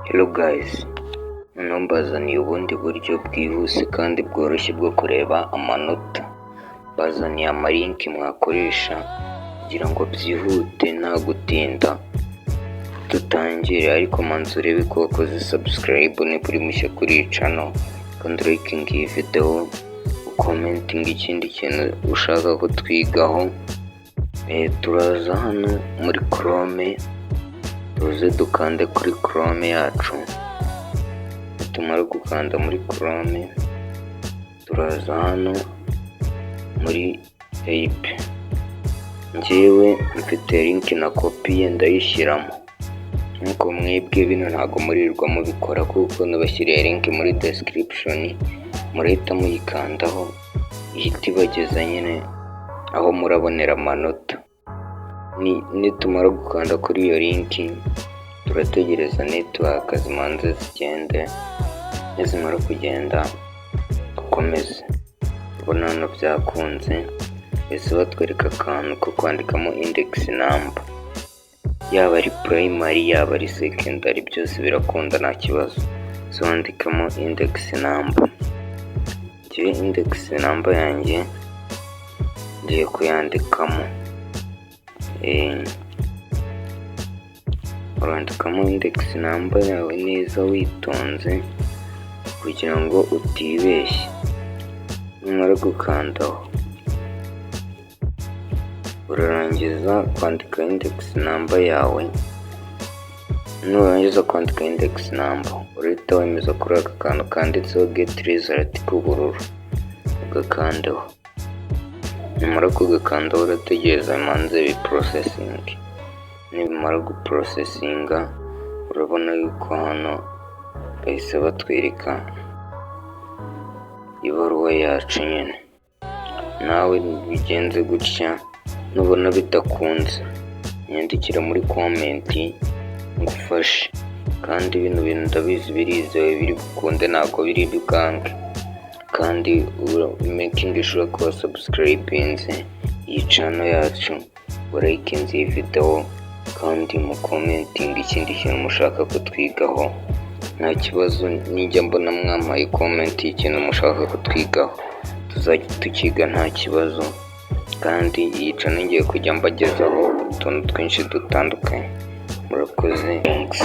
Hello guys, noneho mbazaniye ubundi buryo bwihuse kandi bworoshye bwo kureba amanota. Mbazaniye ama link mwakoresha kugira ngo byihute nta gutinda. Dutangire, ariko manza urebe ko wakoze subscribe niba uri mushya kuri iyi channel, kandi liking iyi video, ucommentinga ikindi kintu ushaka ko twigaho. Turaza hano muri Chrome, tuze dukande kuri Chrome yacu. Nitumara gukanda muri Chrome, turaza hano muri type. Njyewe mfite link na kopiye, ndayishyiramo. Nkuko mwebwe bino ntabwo murirwa mubikora, kuko nabashyiriye link muri description, murahita muyikandaho, ihita ibageza nyine aho murabonera amanota. Nitumara gukanda kuri iyo link, turategereza network zimanze zigende, nizimara kugenda dukomeze. Ubona hano byakunze, bahise batwereka akantu ko kwandikamo index number, yaba ari primary, yaba ari secondary, byose birakunda, nta kibazo. So wandikamo index number. Njyewe index number yanjye ngiye kuyandikamo. Urandikamo index number yawe neza witonze kugira ngo utibeshya. Numara gukandaho, urarangiza kwandika index number yawe. Nurangiza kwandika index number, urahita wemeza kuri aka kantu kanditseho "get result" k'ubururu, ugakandeho. Numara kugakandaho, urategereza bimanze biprocessinge. Nibimara guprocessinga, urabona yuko hano bahise batwereka ibaruwa yacu nyine. Nawe bigenze gutya, nubona bidakunze nyandikira muri comment ngufashe. Kandi bino bintu ndabizi birizewe, biri bukunde, ntabwo biri bwange. Kandi making sure ko wasubscribinze iyi channel yacu, walikinze iyi video, kandi mucommentinga ikindi kintu mushaka ko twigaho. Nta kibazo, nijya mbona mwampaye comment y'ikintu mushaka ko twigaho, tuzajya tukiga nta kibazo. Kandi iyi channel ngiye kujya mbagezaho utuntu twinshi dutandukanye. Murakoze, thanks.